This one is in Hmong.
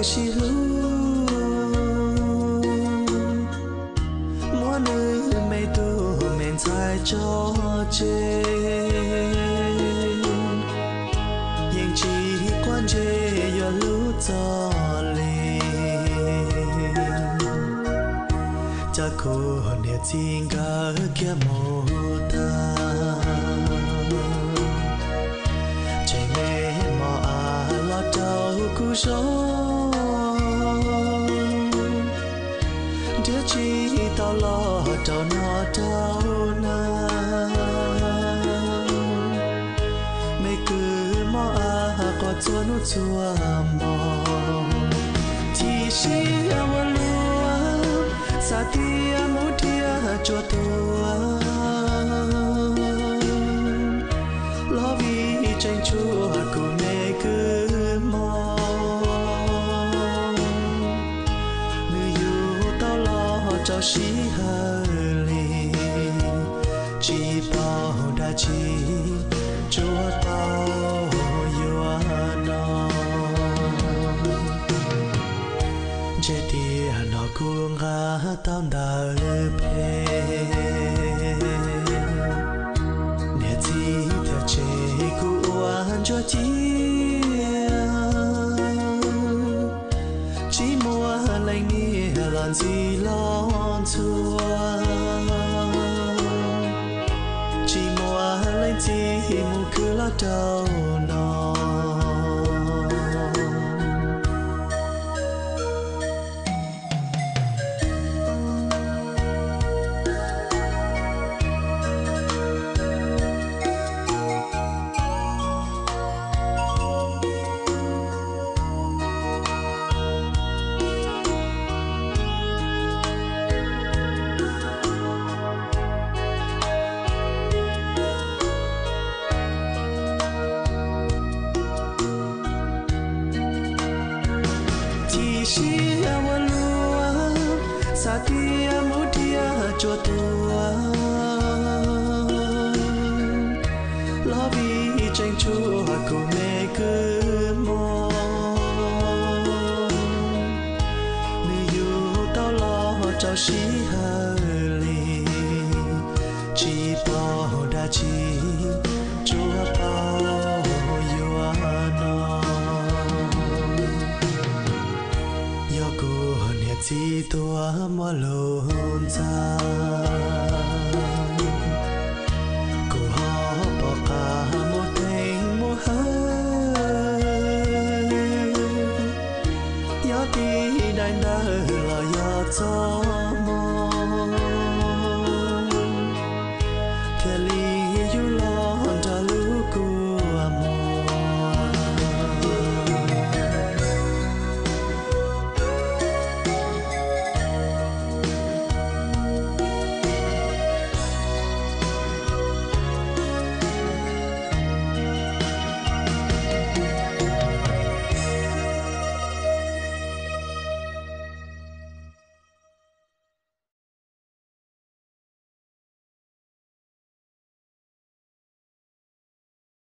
sib hlub, muab nws me tub me ntxhais tso tseg, yeej tsis quav ntsej yuav hlub txog li. Cas kuv niam txiv nkawd kiag mus tag, tseem me mos av los rau kuv zov, nrhiav tsis tau los rau noj rau hnav. Me kwv mos av quaj txhua hnub txhua hmo, chim siab ua luaj, xav tias mus dhia tsuag tuag, los vim tseem tshuav kuv me kwv mos. Nws yug tau los rau sij hawm li, tsis paub dab tsi tsuas paub yuav no. Ntshe tiam no kuv nqa tau ntawv phem, niam txiv thiaj tseg kuv ua ntsuag ciaj, tsis muaj leej niam los ntxim los ntxhua, tsis muaj leej txiv mus khwv los rau no. Chim siab ua luaj, xav tias mus dhia tsuag tuag, los vim tseem tshuav kuv me kwv mos. Nws yug tau los rau sij hawm